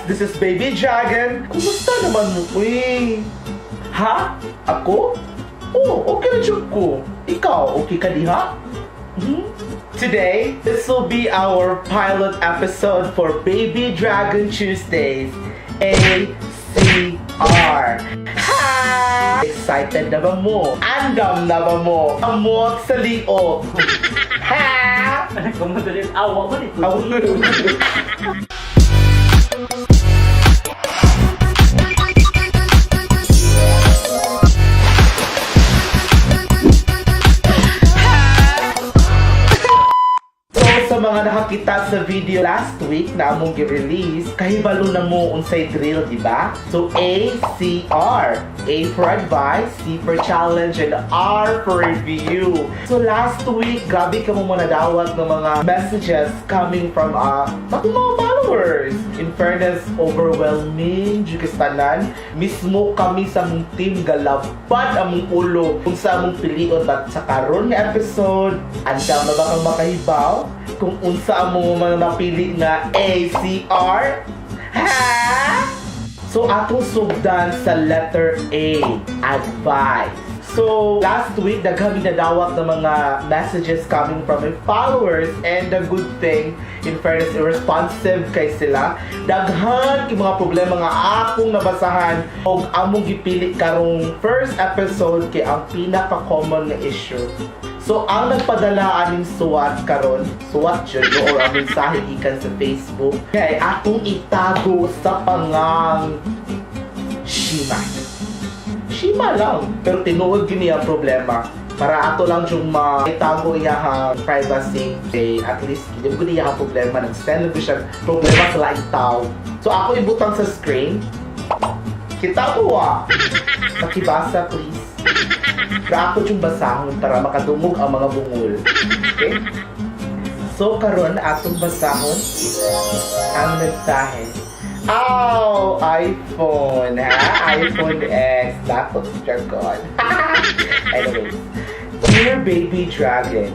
This is Baby Dragon. Kumusta naman mo, uy? Ha? Ako? Oh, okay na jud ko. Ikaw, okay ka diha? Hmm? Today, this will be our pilot episode for Baby Dragon Tuesdays. A C R. Ha! Excited na ba mo? Andam na ba mo? Amot sa liog. Ha! Kumusta awa ko nito. Aw. So, sa mga nakakita sa video last week na among gi-release, kahibalo na mo unsay drill, di ba? So, A, C, R. A for advice, C for challenge, and R for review. So, last week, grabe ka mo mga nadawat ng mga messages coming from sa mga followers. In fairness, overwhelming, jud tanan. Mismo kami sa mong team galabad among ulo kung sa among pilion, but sa karon nga episode, andam na ba kang makahibaw kung unsa among mga napili nga ACR? Ha? So atong sugdan sa letter A, advice. So last week, daghan mi nadawat ng mga messages coming from my followers, and the good thing, in fairness, responsive kay sila. Daghan kay mga problema nga akong nabasahan og among gipili karong first episode kay ang pinaka-common nga issue. So, ang nagpadala aning suwat karon, suwat jud no, or ang mensahe gikan sa Facebook, kay akong itago sa pangang Shima. Shima lang. Pero tinuod gini ang problema. Para ato lang yung maitago iyahang privacy. Kay at least, hindi mo gini iyahang problema. Nag-send lang siya problema sa laing tao. So, ako ibutang sa screen. Kita mo ah. Pakibasa, please. Pero ako yung basahon para makadungog ang mga bungol. Okay? So, karon atong basahon ang mensahe. Oh, iPhone, ha? iPhone X. Dapat Dragon. Anyways. Dear Baby Dragon,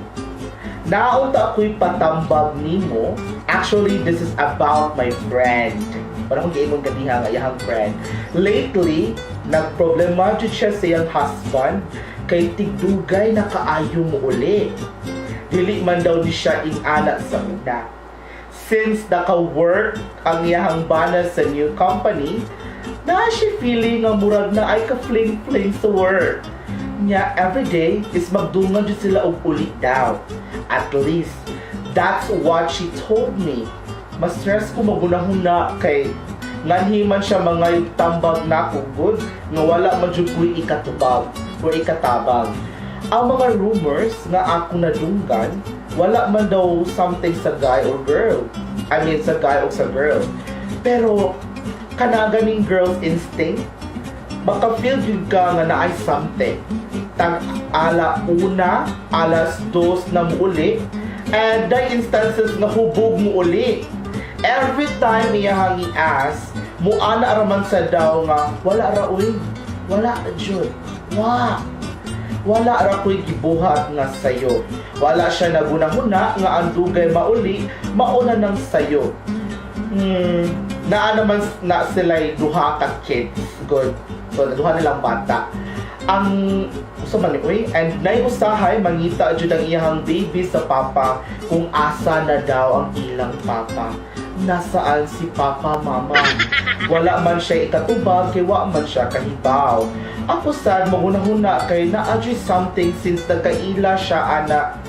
Naunta ako'y patambag nimo. Actually, this is about my friend. Wala akong giingon ganiha nga iyang friend. Lately, nagproblema jud siya sa iyang husband kay tigdugay na kaayo mo uli. Dili man daw ni siya ing-ana sa una. Since naka-work ang iyang bana sa new company, na siya feeling nga murag na ay ka-fling-fling sa work. Nya everyday is magdungan jud sila og uli daw. At least, that's what she told me. Mas stress ko magunahuna kay nganhi man siya mga tambag na gud nga wala man jud ko'y ikatubag or ikatabang. Ang mga rumors nga ako nadunggan, wala man daw something sa guy or girl. I mean, sa guy o sa girl. Pero, kana ganing girl's instinct, maka-feel jud ka nga naay something. Tag ala una, alas dos na muuli, and day instances nga hubog mo uli. Every time iyahang i-ask, muana raman sa daw nga, wala ra uy, wala jud, wa. Wala ra ko'y gibuhat nga sayo. Wala siya nagunahuna nga ang dugay mauli, mauna ng sayo. Naa naman na sila'y duha ka kids. Good. So, duha nilang bata. Ang usa man ni uy, and nay usahay mangita jud ang iyang baby sa papa kung asa na daw ang ilang papa. Nasaan si papa, mama? Wala man siya ikatubag kay wa man siya kahibaw. Ako sad mahuna-huna kay naa jud something since nagkaila siya ana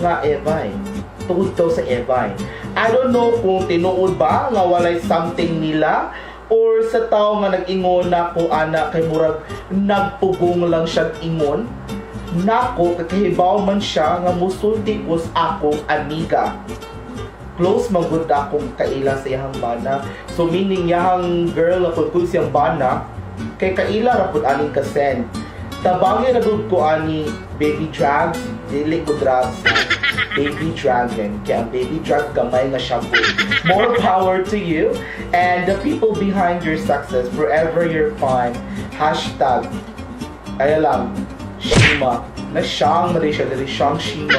nga Evay. Tungod daw sa Evay. I don't know kung tinuod ba nga walay something nila or sa tao nga nag-ingon na ko ana kay murag nagpugong lang siya ingon. Nako, kakahibaw man siya nga musulti ko sa akong amiga. Close man gud akong kaila sa iyang bana. So meaning iyang girl ako kung siyang bana kay kaila ra pud aning ka-send. Tabangi ra gud ko ani, Baby Drags, dili ko drugs ha. Baby Dragon. Kaya ang Baby Drag gamay nga shampoo. More power to you and the people behind your success. Forever you're fine. Hashtag. Kaya lang, Shima. Na siyang mali siya, dili siyang Shima.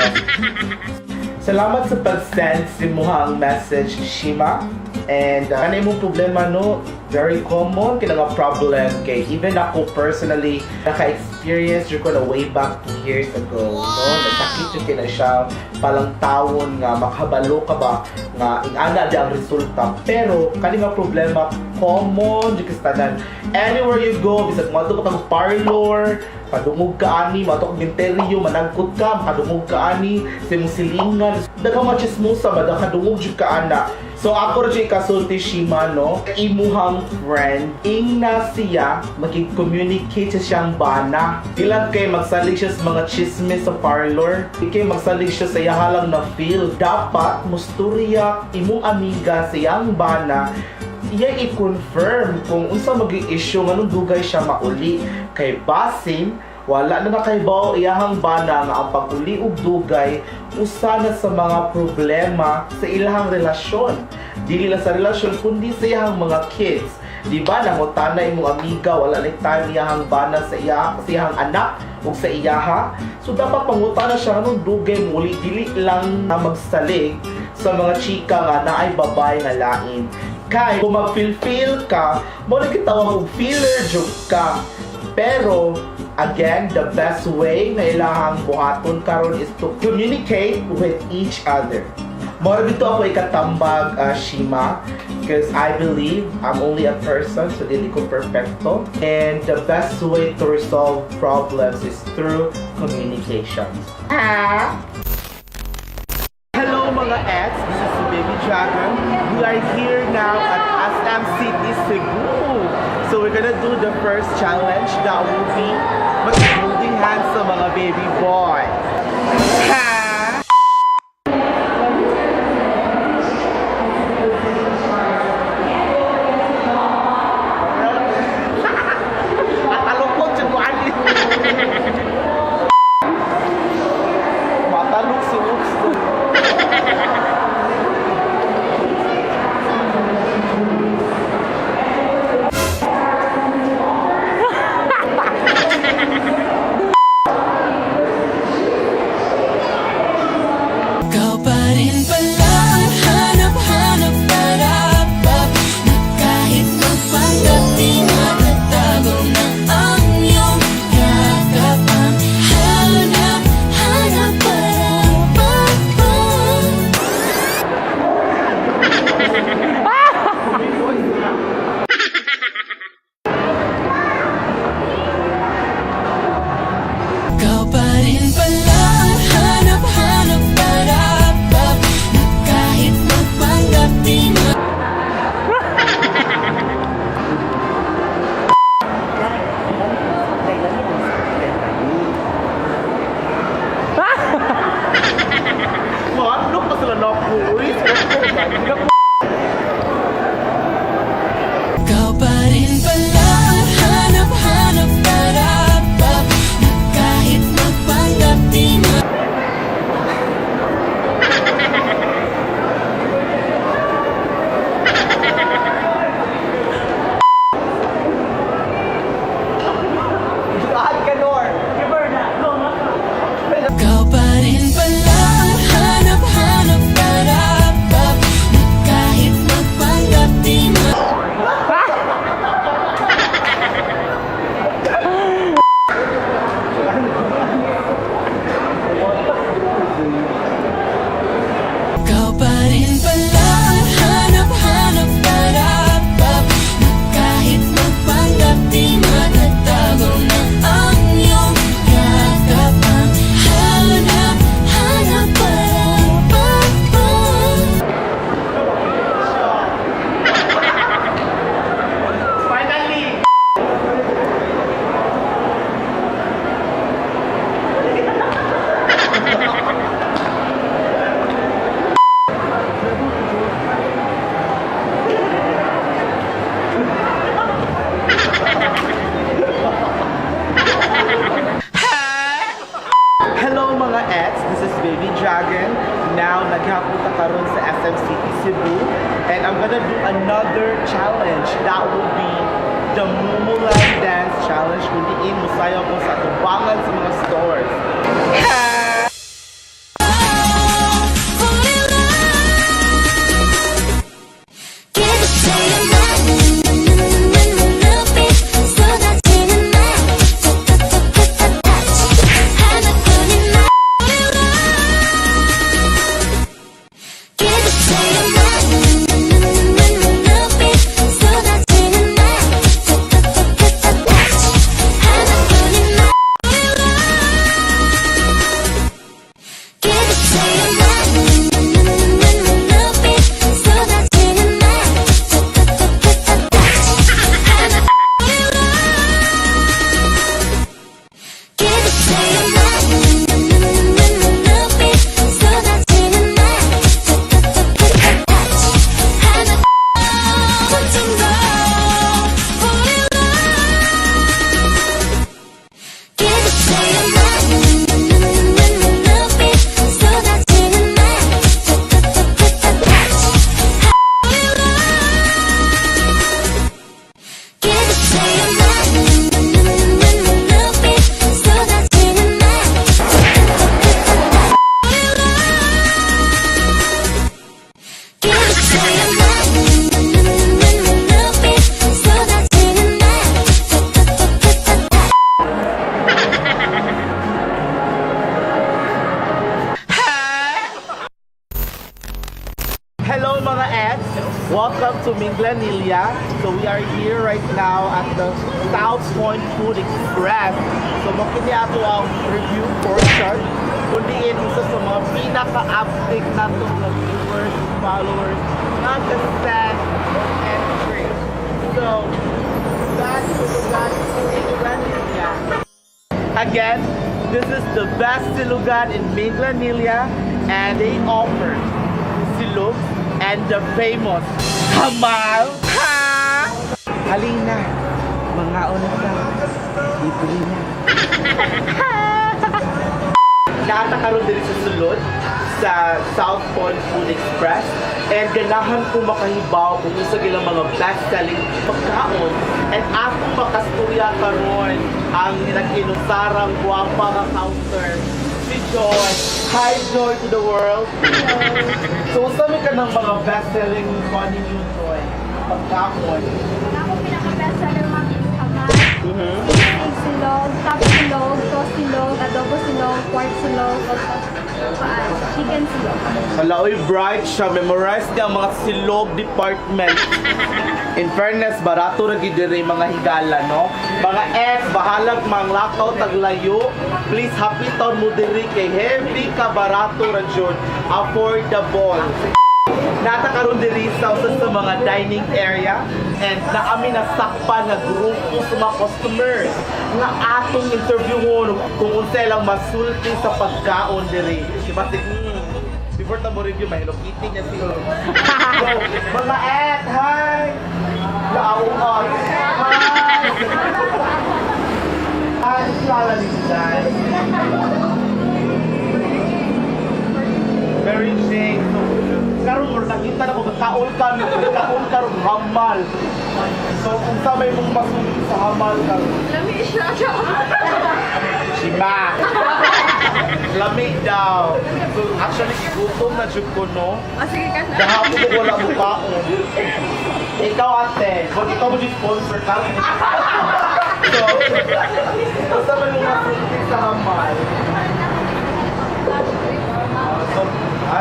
Salamat sa pag-send sa imuhang message, Shima. And ano imong problema, no? Very common kini nga problem kay even ako personally naka-experience jud ko na way back 2 years ago, no? Nasakit jud kay na siya palang tawon nga makabalo ka ba nga ingana di ang resulta. Pero kani nga problema, common jud kay sa tanan. Anywhere you go, bisag moadto pa kag parlor, padungog ka ani, moadto kag minteryo, manangkot ka, makadungog ka ani sa imong silingan. Daghang mga chismosa ba, nakadungog jud ka ana. So ako ra jud kasulti, Shima, no? Imuhang friend, ingna siya makig-communicate sa siyang bana. Ilang kay magsalig siya sa mga chismis sa parlor, di kay magsalig siya sa iyahalang na feel. Dapat musturya imong amiga sa iyang bana, iya i-confirm kung unsa maging issue, nganong dugay siya mauli, kay basin wala na nakaibaw iyahang bana nga ang pag-uli og dugay usa na sa mga problema sa ilahang relasyon, dili lang sa relasyon kundi sa iyahang mga kids. Di ba nangutana imong amiga, wala na time iyahang bana sa iyahang anak ug sa iyaha? So dapat pangutana siya nganong dugay muli, dili lang na magsalig sa mga chika nga naay babae nga lain. Kay kung mag-feel-feel ka, mo na gitawag og feeler jud ka. Pero again, the best way na ilahang buhaton karon is to communicate with each other. Mao dito ako ikatambag, Shima, because I believe I'm only a person, so dili ko perfecto. And the best way to resolve problems is through communications. Ah! Hello mga ex, this is Baby Dragon. We are here now at SM City, Cebu. So we're gonna do the first challenge that will be mag-holding hands sa mga baby boy. Ha? Matalukot siya ko ani. Matalok si Oops. Ikaw pa rin pala ang hanap-hanap para na kahit magpanggap di matatago na ang iyong yakap. Ang hanap-hanap parang papa. Ikaw pa rin pala ang hanap-hanap para na kahit magpanggap di ma. Maadlok pa sila na ako. Uy, Ikaw pa rin pala ang hanap-hanap para na kahit magpanggap di ma. Juaan ka, Nor. Ikaw pa rin pala ang hanap-hanap para na kahit magpanggap di ma. Ikaw pa rin pala ang hanap-hanap para na kahit magpanggap di matatago na ang iyong yakap. Ang hanap-hanap parang papa. Finally! Hello mga ex, this is Baby Dragon. Now, naghapon ta karon sa SM City Cebu and I'm gonna do another challenge. That will be the Mumulan Dance Challenge kung diin musayaw ko sa tubangan sa mga stores. Fall in love. Welcome to Minglanilla. So we are here right now at the South Point Food Express. So mao kini ato ang review portion. Kundi isa sa mga pinaka-update nato ng viewers, followers, not the set entry. So, back to the back to Minglanilla. Again, this is the best silugan in Minglanilla and they offer silog and the famous hamal. Ha! Halina, mangaon na ta. Libre na. Naa ta karon diri sa sulod sa South Point Food Express and ganahan ko makahibaw kung unsa ilang mga best-selling pagkaon and akong makastorya karon ang nag-inusarang gwapa nga counter, si Joy. Hi, Joy, to the world. So unsa may kanang mga best-selling kuan ninyo, Joy? Pagkaon. Ako pinaka-best seller, ma'am, is hamal, sisig silog, top silog, toast silog, adobo silog, pork silog, o paan, chicken silog. Hala, oy, bright siya. Memorize niya ang mga silog department. In fairness, barato ra gyud diri, mga higala, no? Mga ex, bahalag manglakaw taglayo. Please, hapiton mo diri kay heavy ka barato ra jud. Affordable. Naa ta karon diri sa usa sa mga dining area and naami nasakpan nga grupo sa mga customers nga atong interviewon kung unsa lang masulti sa pagkaon diri. Basig, before ta mo review, may Hello Kitty niya siya. So, mga et, hi! Laawon. Hi! Hi, kilala ni guys. Mary Jane. So, karon mo nakita na ko kaon ka ron hamal. So, kung sa may mong masulti sa hamal karon. Lami siya siya. Shima. Lami daw. So, actually, gutom na jud ko, no? Oh, sige ka na. Gahapon ko wala mo kaon. Ikaw, ate, kung ikaw mo yung sponsor ka. So, basta may mga masulti sa hamal.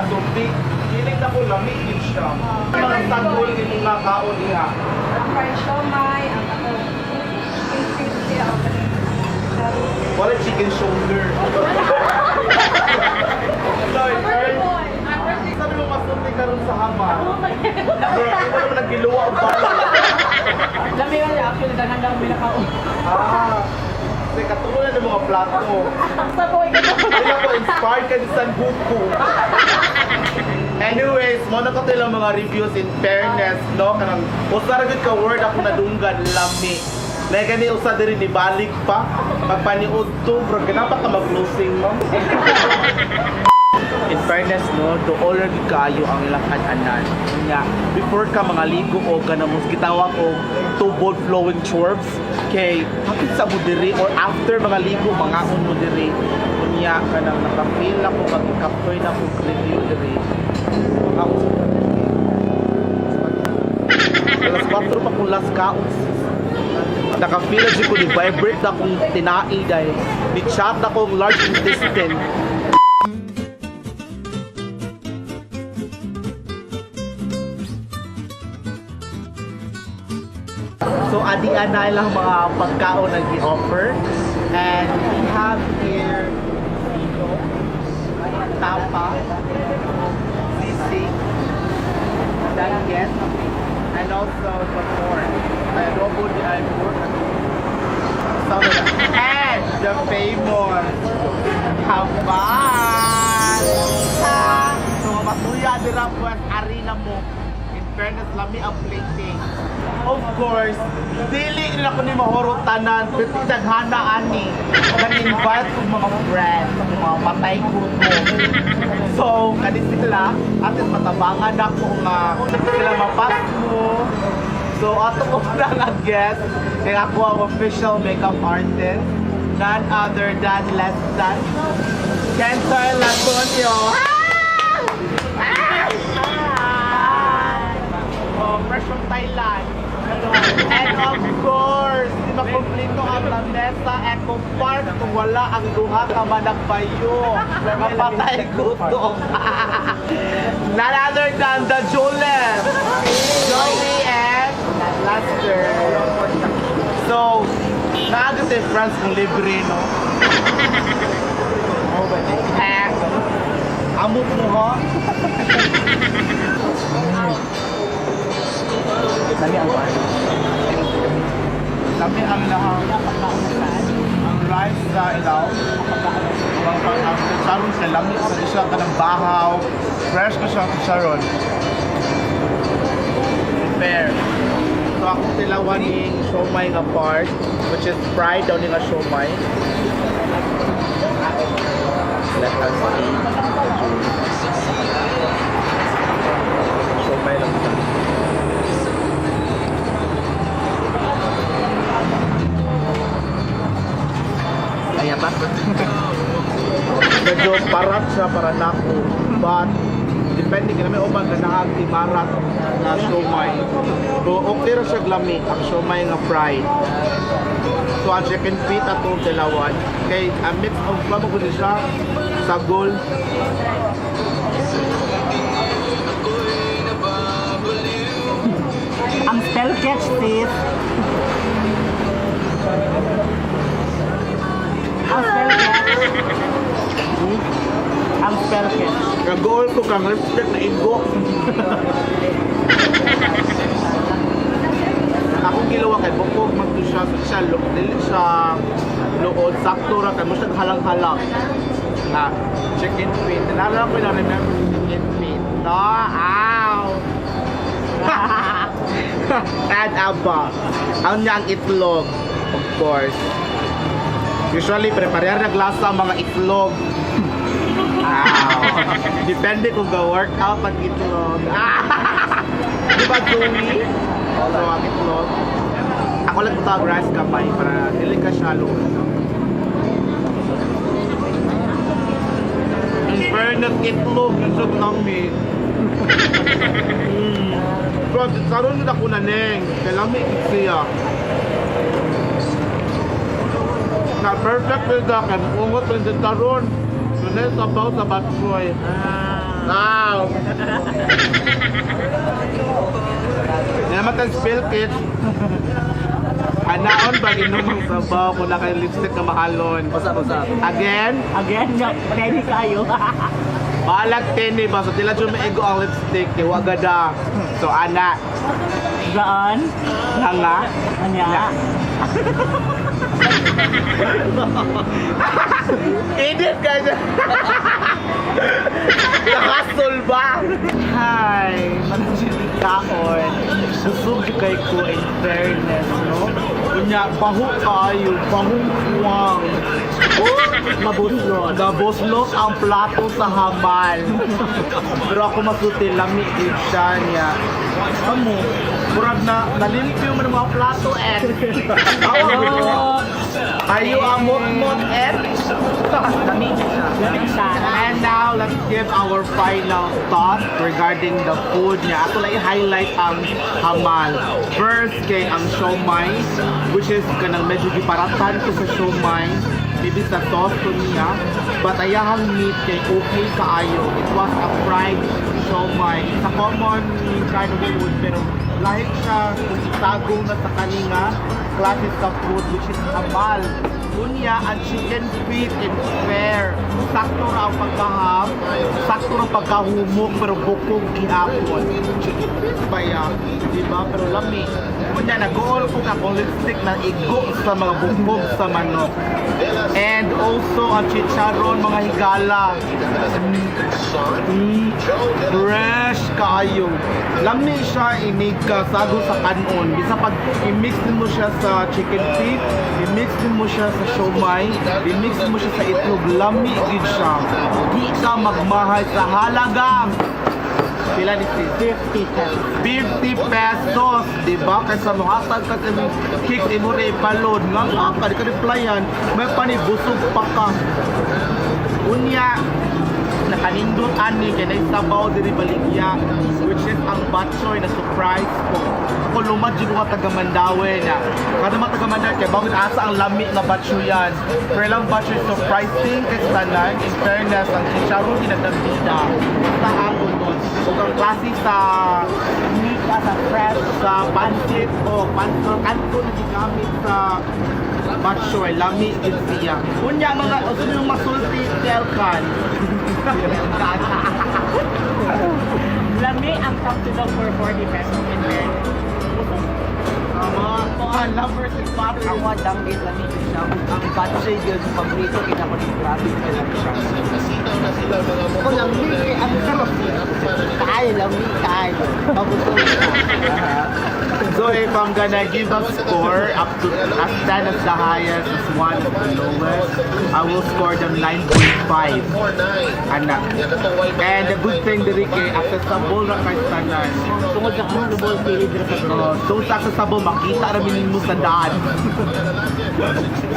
So, big, feeling na ko lami yun siya. Mga sagol ni mga kaon niya. Ang fried siomai, ang ako, chicken crispy, ang Wala chicken shoulder. Sorry, sorry. Sabi mo masulti karon sa hamal. Pero ikaw naman naggiluwa ang bala. Lami nga niya, actually, daghan lang may nakaon. Ah, kasi katulad na ng mga plato. Sa boy ka. Hindi ako inspired ka ni San Goku. Anyways, mo na ko lang mga reviews, in fairness, no? Kanang, usa ra gyud ka word ako nadunggan, lami. Na gani usa diri ni balik pa. Pagpaniud to, bro, ganapa ka mag-closing mo. In fairness, no, dool ra gyud kaayo ang ilang kan-anan. Nga, before ka mga ligo o kanang mo gitawag og tubod flowing chorps kay hapit sa mo diri or after mga ligo mangaon mo diri. Unya kanang naka-feel ako mag-kapoy na akong review diri. Mangaon sa diri. Alas 4 pa kung last kaon, sis. Naka-feel na jud ko ni vibrate na akong tinai dahil ni chat akong large intestine. So adian na ilang mga pagkaon ang gi-offer. And we have here silo, tapa, sisig, danggit, and also the pork. Adobo di ay pork. And the famous hamal. So matuya dira pues arena mo. In fairness, lami ang plating. Of course, dili na ko ni mahurot tanan, pero daghana ani. Nag-invite kong mga friends, mga matay ko. So, kani sila, at least matabangan ako nga sila mapas mo. So, ato ko na nga guest, kaya ako ang official makeup artist, none other than less than Kentoy Latonio. Ah! Oh, fresh from Thailand. And of course, di ba complete Makompleto ang Lamesa Eco Park kung wala ang duha ka managbayo. Mapatay gutom. None other than the Julep, Joey and Lester. So, naaga sa France kung libre, no? Eh, amot mo, ha? Lami ang kuan. Lami ang lahang. Ang rice sa ilaw. Ang chicharon sa lami sa siya kanang bahaw. Fresh ko siya ang chicharon. Prepare. So ako tilawan ning siomay nga part, which is fried daw ni nga siomay. Let us eat the juice. Siomay lang siya. Kaya ba? Medyo parat siya para nako, but depende kay may uban ganahag imarat na siomay, so okay ra siya glami ang siomay nga fried. So ang chicken feet atong dalawan kay a mix of plamo ko siya sagol. Ang spell catch, sis. Ang spell catch. Ang spell catch. Kagol ko kang lipstick na igo. Akong gilawa kay bukog magto siya, so siya dili siya luod, sakto ra kay mo siya halang-halang na chicken feet. Naalala ko na, remember chicken feet, no? Ow! And aba ang niyang itlog, of course. Usually prepare na glasa ang mga itlog. Ow. Depende kung ga-workout ang itlog. Di ba, Joey? So, ang itlog. Ako lang tawag rice kamay para dili ka siya luod. In fairness, itlog yung sa nami. Bro, karon yun ako na neng. Kailangan may siya. Na perfect with the kay ungot yung taron. Sunod sabaw sa batchoy. Wow! Hindi naman tayo spill kit. Anaon ba inom ang sabaw kung naka lipstick na mahalon? Usap, usap. Again, Again, nga, pwede kayo. balag tini ba? So tila dyan maigo ang lipstick. Kay wagada. So ana, Gaan. nga. Anya. Edit guys. Nakasol ba? Hi, manajili kaon. Busog kay ko, in fairness, no? Kunya, baho kayo, bahong kuwang. Mabuslot. Nabuslot ang plato sa hamal. Pero ako masuti, lami gid siya niya. Amo, murag na, nalimpyo man ang mga plato eh. Oh. Ayo amot-mot eh. Lami siya. And now, let's give our final thought regarding the food niya. Ako lang i-highlight ang hamal. First, kay ang siomai, which is kanang medyo giparatan ko sa siomai. Maybe sa sauce to niya. But ayahang meat kay okay kaayo. It was a fried siomai. It's a common kind of food, pero lahit siya kung itago na sa kaninga klase sa food, which is hamal. Unya, ang chicken feet in fair. Sakto ra ang pagkaham, sakto ra ang pagkahumok, pero bukog gihapon. Chicken feet ba yan? Di ba? Pero lami. Unya, nag-all ko akong lipstick na igo sa mga bukog sa manok. And also, ang chicharon, mga higala. Fresh kaayo. Lami siya inig ka sago sa kanon. Bisa pag i-mix mo siya sa chicken feet, i-mix mo siya sa siomai, i-mix mo siya sa itlog, lami gid siya. Di ka magmahal sa halagang pila ni sis? 50 pesos. 50 pesos, di ba? Kaysa muhatag ka sa imong cake imo ra ipalod. Nga nga ka, di ka replyan. May panibusog pa ka. Unya, nakanindot ani kay nay sabaw diri baligya, which is ang batchoy na surprise ko. Ako lumad jud nga taga Mandaue na. Kada mga taga Mandaue kay bagod asa ang lami nga batchoyan. Pero lang batchoy surprising kay sa tanan. In fairness, ang chicharon ginagdagdida sa ako doon. Ug ang klase sa Meat as a fresh. Sa pancit o pancit kanto na gigamit sa batchoy, lami gid siya. Unya mga usa yung masulti telkan. Lami ang tapsilog for 40 pesos in fairness. Mga lovers and fathers. Ako ang danggit, lami jud siya. Ang batchoy gyud paborito kita ko ni grabe ka lang siya. Ako lami kay ang sarap. Kaayo lami kaayo. Mabusog ka. So if I'm gonna give a score up to as 10 as the highest, as 1 as the lowest, I will score them 9.5. Anak. And the good thing diri kay accessible ra kay tanan. Tungod sa comfortable sili diri sa So, so sa accessible makita ra nimo sa daan.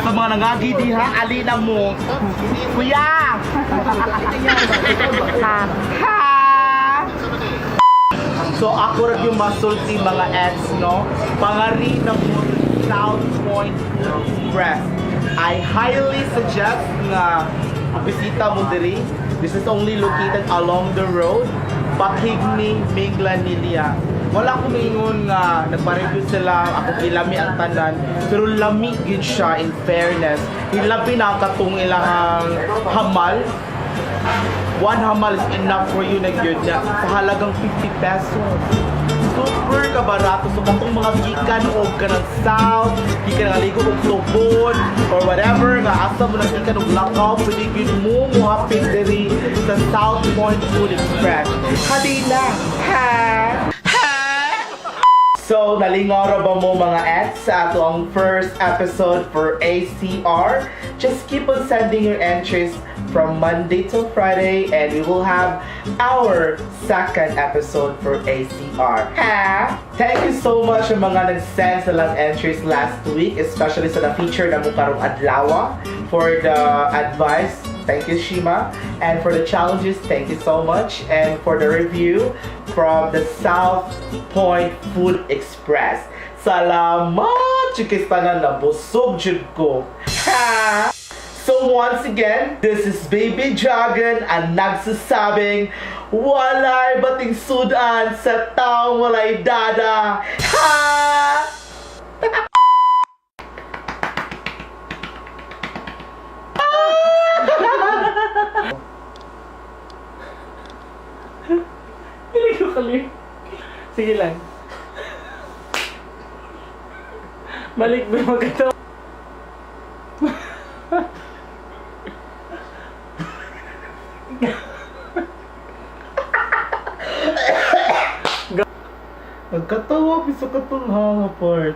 Sa mga nangagi diha, alina mo. Kuya! Ha! So ako ra yung masulti mga ex, no? Pangari na mo South Point Food Express. I highly suggest nga bisita mo diri. This is only located along the road, Pakhigni, Minglanilla. Wala ko maingon nga nagpa-review sila, ako gilami ang tanan, pero lami gyud siya in fairness. Hilabi na ang katong ilahang hamal. One hamal is enough for you na gyud na sa halagang 50 pesos. Super kabarato. So katong mga gikan og kanang south, gikan nga ligo og Tubod or whatever nga asa mo nang gikan og Lakaw, pwede gyud mo mohapit diri sa South Point Food Express. Hadina. Ha? So, nalingaw ra ba mo mga ex sa ato ang first episode for ACR? Just keep on sending your entries from Monday till Friday and we will have our second episode for ACR. Ha? Thank you so much sa mga nag-send sa lang entries last week, especially sa na-feature na mo karong adlaw for the advice. Thank you, Shima. And for the challenges, thank you so much. And for the review from the South Point Food Express. Salamat! Chikis tanan na busog jud ko. Ha! So once again, this is Baby Dragon ang nagsasabing walay bating sudan sa taong walay dada. Ha! Hindi ko clear. Sige lang. Balik ba magkatawa? Nagkatawa, piso ka itong hanga part.